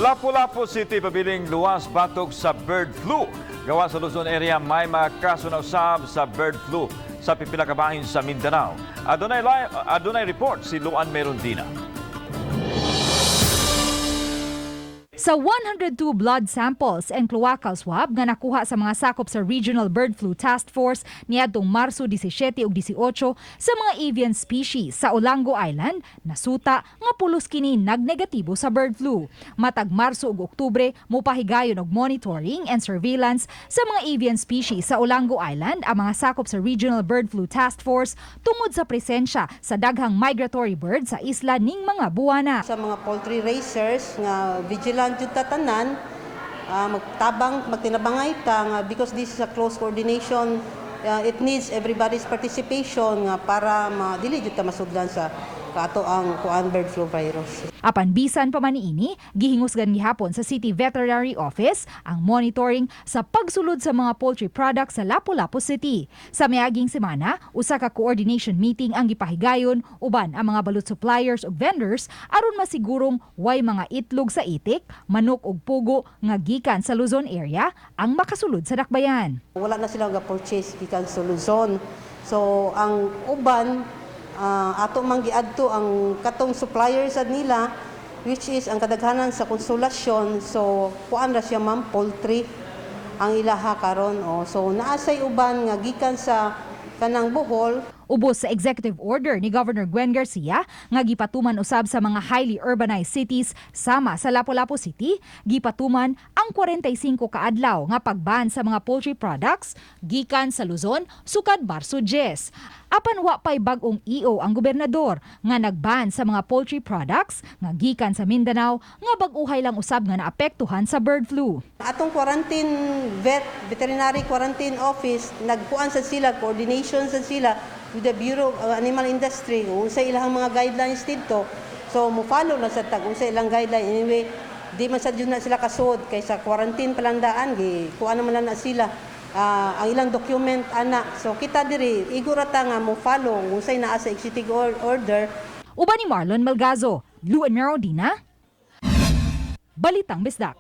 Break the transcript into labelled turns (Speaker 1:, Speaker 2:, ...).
Speaker 1: Lapu-Lapu City pabiling luwas batok sa bird flu. Gawa sa Luzon area, may mga kaso na usab sa bird flu sa pipila ka bahin sa Mindanao. Adunay report si Luan Merundina.
Speaker 2: Sa 102 blood samples and cloacal swab nga nakuha sa mga sakop sa Regional Bird Flu Task Force niadtong Marso 17 ug 18 sa mga avian species sa Olango Island, nasuta nga pulos kini nagnegatibo sa bird flu. Matag Marso ug Oktubre, mopahigayon og monitoring and surveillance sa mga avian species sa Olango Island ang mga sakop sa Regional Bird Flu Task Force tungod sa presensya sa daghang migratory birds sa isla ning mga buwana.
Speaker 3: Sa mga poultry raisers nga vigilant jud ta tanan, magtabang, magtinabangay ta nga because this is a close coordination, it needs everybody's participation nga para dili jud ta masudlan sa kato ang kuan, bird flu virus.
Speaker 2: Apan bisan pa man niini, gihingusgan gihapon sa City Veterinary Office ang monitoring sa pagsulod sa mga poultry products sa Lapu-Lapu City. Sa miaging semana, usa ka coordination meeting ang gipahigayon uban ang mga balut suppliers ug vendors aron masigurong way mga itlog sa itik, manok ug pugo nga gikan sa Luzon area ang makasulod sa dakbayan.
Speaker 3: Wala na sila ga-purchase gikan sa Luzon. So ang uban, ato mang giadto ang katong suppliers sad nila, which is ang kadaghanan sa Consolacion. So kuan ra siya, ma'am, poultry ang ilaha karon, oh. So naa say uban nga gikan sa kanang Bohol.
Speaker 2: Ubos sa executive order ni Governor Gwen Garcia nga gipatuman usab sa mga highly urbanized cities sama sa Lapu-Lapu City, gipatuman ang 45 kaadlaw nga pagban sa mga poultry products gikan sa Luzon sukad Marso 10. Apan wa pay bag-ong EO ang gobernador nga nagban sa mga poultry products nga gikan sa Mindanao nga bag-uhay lang usab nga naapektuhan sa bird flu.
Speaker 3: Atong quarantine veterinary quarantine office, nagkuan sa sila, coordination sa sila with the Bureau of Animal Industry kung sa ilang mga guidelines dito. So mo follow na sa tag sa ilang guideline. Anyway, di man sad jud na sila kasuod kay sa quarantine pa lang daan gi kuan naman lang na sila, ang ilang document ana. So kita diri, igo ra ta nga mo follow kung unsay naa sa executive order.
Speaker 2: Uban ni Marlon Malgazo, Luan Merodina, Balitang Bisdak.